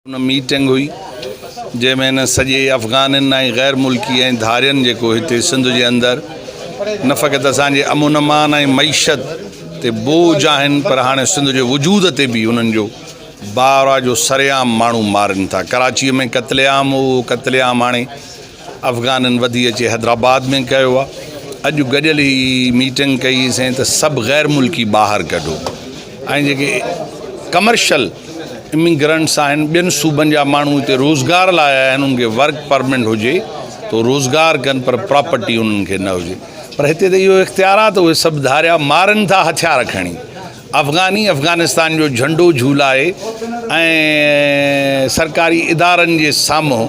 ان meeting هئي جنهن ۾ هن سڄي افغانين ۽ غير ملڪي ۽ ڌارين جيڪو هتي سنڌ جي اندر نه فقط اسان جي امن امان ۽ معيشت تي بوجھ آهن پر هاڻي سنڌ جي وجود تي به انهن جو بار آهي جو سرعام ماڻهو مارن ٿا ڪراچي ۾ قتل عام هو اهو قتل عام هاڻي افغانن وڌي اچي حيدرآباد ۾ ڪيو آ اڄ گڏيل هي ميٽنگ ڪئي سين ته سڀ غير ملڪي ٻاهر ڪڍو ۽ جيڪي ڪمرشل اميگرنٽس آهن ٻين صوبن جا ماڻهو هتي روزگار لاء آيا آهن انهن کي ورڪ پرمنٽ هجي ته روزگار ڪن پر پراپرٽي انهن کي نه هجي پر هتي ته اهو اختيار آ ته اهي سڀ ڌاريا مارن ٿا هٿيار کڻي افغاني افغانستان جو جهنڊو جهولائي ۽ سرڪاري ادارن جي سامهون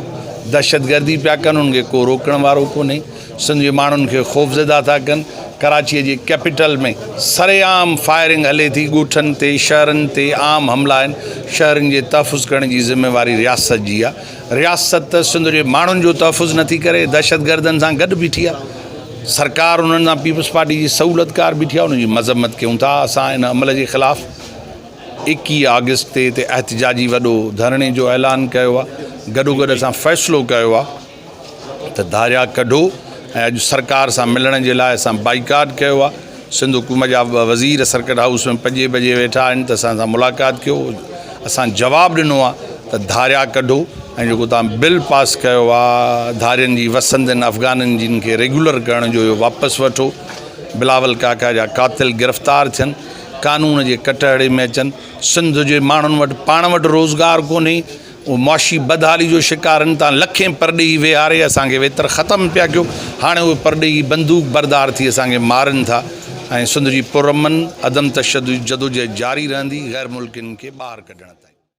دهشتگردي پيا ڪن انهن کي ڪو روڪڻ وارو ڪونهي سنڌ جي ماڻهن کي خوفزده ٿا ڪن ڪراچي جي ڪيپيٽل ۾ سرعام فائرنگ هلي ٿي ڳوٺن تي شهرن تي عام حملا آهن شهرين جي تحفظ ڪرڻ جي ذميواري رياست جي آهي رياست سنڌ جي ماڻهن جو تحفظ نٿي ڪري دهشتگردن سان گڏ بيٺي آهي سرڪار انهن سان پيپلز پارٽي جي سهولتڪار بيٺي آهي ان جي مذمت ڪيون ٿا اسان ان عمل جي خلاف 21 آگسٽ تي هتي احتجاجي وڏو ڌرڻي جو اعلان ڪيو آهي گڏوگڏ اسان فيصلو ڪيو آهي ته ڌاريا ڪڍو ۽ اڄ سرڪار سان ملڻ جي لاء اسان بائيڪاٽ ڪيو آهي سنڌ حڪومت جا وزير سرڪٽ هائوس ۾ پڄي پڄي ويٺا آهن ته اسان سان ملاقات ڪيو اسان جواب ڏنو آهي ته ڌاريا ڪڍو ۽ جيڪو توهان بل پاس ڪيو آهي ڌارين جي وسندين افغانن جن کي ريگيولر ڪرڻ جو اهو واپس وٺو بلاول ڪاڪا جا قاتل گرفتار ٿين قانون جي ڪٽهڙي ۾ اچن سنڌ جي ماڻهن وٽ پاڻ وٽ روزگار ڪونهي اهي معاشي بدحالي جو شڪار آهن تان لکين پرڏيهي ويهاري اسان کي ويتر ختم پيا ڪيو هاڻي اهي پرڏيهي بندوق بردار ٿي اسان کي مارن ٿا ۽ سنڌ جي پرامن عدم تشدد جدوجهد جاري رهندي غير ملڪين کي ٻاهر ڪڍڻ تائين.